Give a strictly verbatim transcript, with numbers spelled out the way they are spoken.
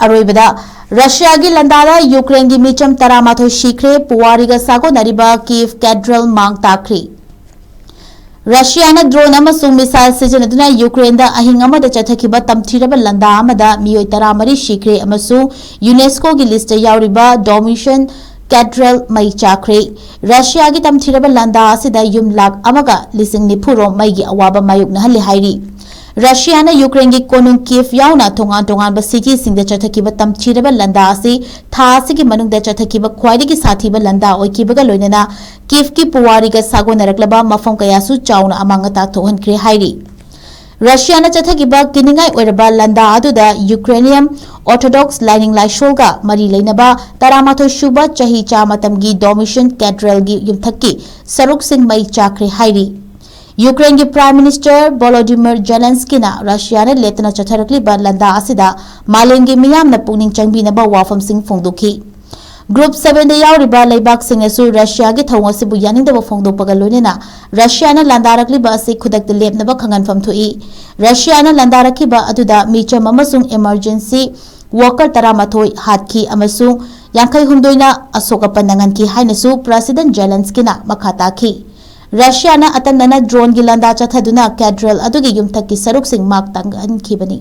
ꯑꯔꯣꯏꯕꯗ, ꯔꯁꯤꯌꯥꯒꯤ ꯂꯥꯟꯗꯥꯗ ꯌꯨꯀ꯭ꯔꯦꯟꯒꯤ ꯃꯤꯆꯝ ꯇꯔꯥꯃꯥꯊꯣꯏ ꯁꯤꯈ꯭ꯔꯦ, ꯄꯨꯋꯥꯔꯤꯒ ꯁꯥꯒꯣꯟꯅꯔꯤꯕ ꯀꯤꯚ ꯀꯦꯊꯦꯗ꯭ꯔꯦꯜ ꯃꯥꯡ ꯇꯥꯛꯈ꯭ꯔꯤ꯫ ꯔꯁꯤꯌꯥꯅ ꯗ꯭ꯔꯣꯟ ꯑꯃꯁꯨꯡ ꯃꯤꯁꯥꯏꯜ ꯁꯤꯖꯤꯟꯅꯗꯨꯅ ꯌꯨꯀ꯭ꯔꯦꯟꯗ ꯑꯍꯤꯡ ꯑꯃꯗ ꯆꯠꯊꯈꯤꯕ ꯇꯝꯊꯤꯔꯕ ꯂꯥꯟꯗꯥ ꯑꯃꯗ ꯃꯤꯑꯣꯏ ꯇꯔꯥꯃꯔꯤ ꯁꯤꯈ꯭ꯔꯦ ꯑꯃꯁꯨꯡ ꯌꯨꯅꯦꯁꯀꯣꯒꯤ ꯂꯤꯁꯇ ꯌꯥꯎꯔꯤꯕ ꯗꯣꯃꯤꯁꯤꯌꯟ ꯀꯦꯊꯦꯗ꯭ꯔꯦꯜ ꯃꯩ ꯆꯥꯛꯈ꯭ꯔꯦ꯫ ꯔꯁꯤꯌꯥꯒꯤ ꯇꯝꯊꯤꯔꯕ ꯂꯥꯟꯗꯥ ꯑꯁꯤꯗ ꯌꯨꯝ ꯂꯥꯈ ꯑꯃꯒ ꯂꯤꯁꯤꯡ ꯅꯤꯐꯨ ꯔꯣꯝ ꯃꯩꯒꯤ ꯑꯋꯥꯕ ꯃꯥꯌꯣꯛꯅꯍꯜꯂꯦ ꯍꯥꯏꯔꯤ꯫ ꯔꯁꯤꯌꯥꯅ ꯌꯨꯀ꯭ꯔꯦꯟꯒꯤ ꯀꯣꯅꯨꯡ ꯀꯤꯚ ꯌꯥꯎꯅ ꯇꯣꯉꯥꯟ ꯇꯣꯉꯥꯟꯕ ꯁꯤꯇꯤꯁꯤꯡꯗ ꯆꯠꯊꯈꯤꯕ ꯇꯝꯊꯤꯔꯕ ꯂꯥꯟꯗꯥ ꯑꯁꯤ ꯊꯥ ꯑꯁꯤꯒꯤ ꯃꯅꯨꯡꯗ ꯆꯠꯊꯈꯤꯕ ꯈ꯭ꯋꯥꯏꯗꯒꯤ ꯁꯥꯊꯤꯕ ꯂꯥꯟꯗꯥ ꯑꯣꯏꯈꯤꯕꯒ ꯂꯣꯏꯅꯅ ꯀꯤꯚꯀꯤ ꯄꯨꯋꯥꯔꯤꯒ ꯁꯥꯒꯣꯟꯅꯔꯛꯂꯕ ꯃꯐꯝ ꯀꯌꯥꯁꯨ ꯆꯥꯎꯅ ꯑꯃꯥꯡ ꯑꯇꯥ ꯊꯣꯛꯍꯟꯈ꯭ꯔꯦ ꯍꯥꯏꯔꯤ꯫ ꯔꯁꯤꯌꯥꯅ ꯆꯠꯊꯈꯤꯕ ꯀꯤꯅꯤꯡꯉꯥꯏ ꯑꯣꯏꯔꯕ ꯂꯥꯟꯗꯥ ꯑꯗꯨꯗ ꯌꯨꯀ꯭ꯔꯦꯅꯤꯌꯝ ꯑꯣꯔꯊꯣꯗꯣꯛꯁ ꯂꯥꯏꯅꯤꯡ ꯂꯥꯏꯁꯣꯜꯒ ꯃꯔꯤ ꯂꯩꯅꯕ ꯇꯔꯥꯃꯥꯊꯣꯏ ꯁꯨꯕ ꯆꯍꯤ ꯆꯥ ꯃꯇꯝꯒꯤ ꯗꯣꯃꯤꯁꯤꯌꯟ ꯀꯦꯊꯦꯗ꯭ꯔꯦꯜꯒꯤ ꯌꯨꯝꯊꯛꯀꯤ ꯁꯔꯨꯛꯁꯤꯡ ꯃꯩ ꯆꯥꯛꯈ꯭ꯔꯦ ꯍꯥꯏꯔꯤ꯫ ꯌꯨꯀ꯭ꯔꯦꯟꯒꯤ ꯄ꯭ꯔꯥꯏꯝ ꯃꯤꯅꯤꯁꯇꯔ ꯚꯣꯂꯣꯗꯤꯃꯤꯔ ꯖꯦꯂꯦꯟꯁꯀꯤꯅ ꯔꯁꯤꯌꯥꯅ ꯂꯦꯞꯇꯅ ꯆꯠꯊꯔꯛꯂꯤꯕ ꯂꯥꯟꯗꯥ ꯑꯁꯤꯗ ꯃꯥꯂꯦꯝꯒꯤ ꯃꯤꯌꯥꯝꯅ ꯄꯨꯛꯅꯤꯡ ꯆꯪꯕꯤꯅꯕ ꯋꯥꯐꯝꯁꯤꯡ ꯐꯣꯡꯗꯣꯛꯈꯤ꯫ ꯒ꯭ꯔꯨꯞ ꯁꯚꯦꯟꯗ ꯌꯥꯎꯔꯤꯕ ꯂꯩꯕꯥꯛꯁꯤꯡꯅꯁꯨ ꯔꯁꯤꯌꯥꯒꯤ ꯊꯧꯑꯣꯡ ꯑꯁꯤꯕꯨ ꯌꯥꯅꯤꯡꯗꯕ ꯐꯣꯡꯗꯣꯛꯄꯒ ꯂꯣꯏꯅꯅ ꯔꯁꯤꯌꯥꯅ ꯂꯥꯟꯗꯥꯔꯛꯂꯤꯕ ꯑꯁꯤ ꯈꯨꯗꯛꯇ ꯂꯦꯞꯅꯕ ꯈꯪꯍꯟꯐꯝ ꯊꯣꯛꯏ꯫ ꯔꯁꯤꯌꯥꯅ ꯂꯥꯟꯗꯥꯔꯛꯈꯤꯕ ꯑꯗꯨꯗ ꯃꯤꯆꯝ ꯑꯃꯁꯨꯡ ꯏꯃꯔꯖꯦꯟꯁꯤ ꯋꯥꯀꯔ ꯇꯔꯥꯃꯥꯊꯣꯏ ꯍꯥꯠꯈꯤ ꯑꯃꯁꯨꯡ ꯌꯥꯡꯈꯩ ꯍꯨꯝꯗꯣꯏꯅ ꯑꯁꯣꯛ ꯑꯄꯟ ꯅꯪꯍꯟꯈꯤ ꯍꯥꯏꯅꯁꯨ ꯄ꯭ꯔꯦꯁꯤꯗꯦꯟꯠ ꯖꯦꯂꯦꯟꯁꯀꯤꯅ ꯃꯈꯥ ꯇꯥꯈꯤ꯫ ꯔꯁꯤꯌꯥꯅ ꯑꯇꯝꯅꯅ ꯗ꯭ꯔꯣꯟꯒꯤ ꯂꯥꯟꯗꯥ ꯆꯠꯊꯗꯨꯅ ꯀꯦꯊꯦꯗ꯭ꯔꯦꯜ ꯑꯗꯨꯒꯤ ꯌꯨꯝꯊꯛꯀꯤ ꯁꯔꯨꯛꯁꯤꯡ ꯃꯥꯛ ꯇꯥꯛꯍꯟꯈꯤꯕꯅꯤ꯫